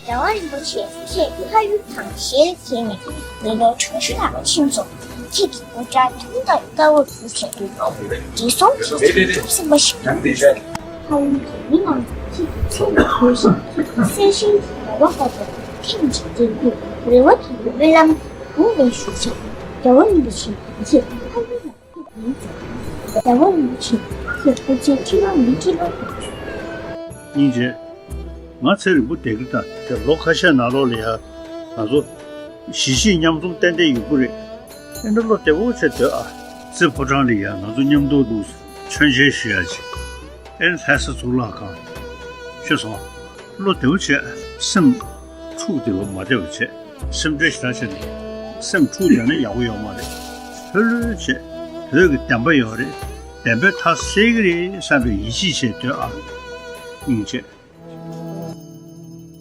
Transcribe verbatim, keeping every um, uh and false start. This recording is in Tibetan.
རྒྱལ་བ་རིན་པོ་ཆེ་ཁྱེད་ཕ་ཡུལ་དང་ཞལ་མཇལ་ནས་མི་ལོ་ཁྲི་ཕྲག་ཕྱིན་སོང་། ཁྱེད་ཀྱི་དགོད་བྲ་ཐུང་དང་དཀའ་བ་ཞུ་བྱས། བགྲེས་སོང་ཁྱེད་ཀྱི་ཐུགས་སེམས་པ་ཞིག་དང་། ཕ་ཡུལ་གྱི་མི་རྣམས་ཀྱིས་ཁྱེད་ཀྱི་མཚན་ལ་གུས་ཤིང་ཁྱེད་ཀྱི་གསལ་ཞིང་གི་རེ་བ་ལྟར་དུ་ཐེངས་གཅིག་མཇལ་རྒྱུའི་རེ་བ་དང་སྨོན་ལམ་འབུལ་བའི་ཞུ་བྱས། རྒྱལ་བ་རིན་པོ་ཆེ་ཁྱེད་ཕ་ཡུལ་ལ། རྒྱལ་བ་རིན་པོ་ཆེ་ཁྱེད་སྐུ་ཚེ་ཁྲི་ལོ་ཉི་ཁྲི་ལོ། སྙིང་རྗེ། ང་ཚེ་རིང་པོ་བསྡད་ཀྱི་ད་དེ་ལོ་ཁ་ཤས་ནང་ལོགས་ལ་ཡ་ང་ཚོ་གཞིས་བྱེས་མཉམ་འཛོམས་ཏན་ཏན་ཡོང་གི་རེད། ཨེ་འདྲ་བློ་བདེ་པོ་བྱས་སྡོད་ཨ། རྩེ་ཕོ་བྲང་ལ་ཡ་ང་ཚོ་མཉམ་དུ་འདུག་མཆོད་མཇལ་ཞུ་ཡ་ཅིག་ཨེ་ལྷ་ས་གཙུག་ལག་ཁང་། ཤེས་སོང་། བློ་བདེ་པོ་བྱས་སེམས་འཁྲུག་བདེ་པོ་མ་བདེ་བ་བྱས། སེམས་ཁྲལ་ཞེ་དྲག་བྱས་ནས་སེམས་འཁྲུག་བསྡད་ན་ཡག་པོ་ཡོད་མ་རེད། ལྷོད་ལྷོད་བྱས། བོད་ཀྱི་བདེན་པ་ཡོད་རེད། བདེན་པའི་མཐའ་གསལ་གྱི་རེད་བསམ་པའི་ཡིད་ཆེས་བྱས་སྡོད་ཨ། སྙིང་རྗེ།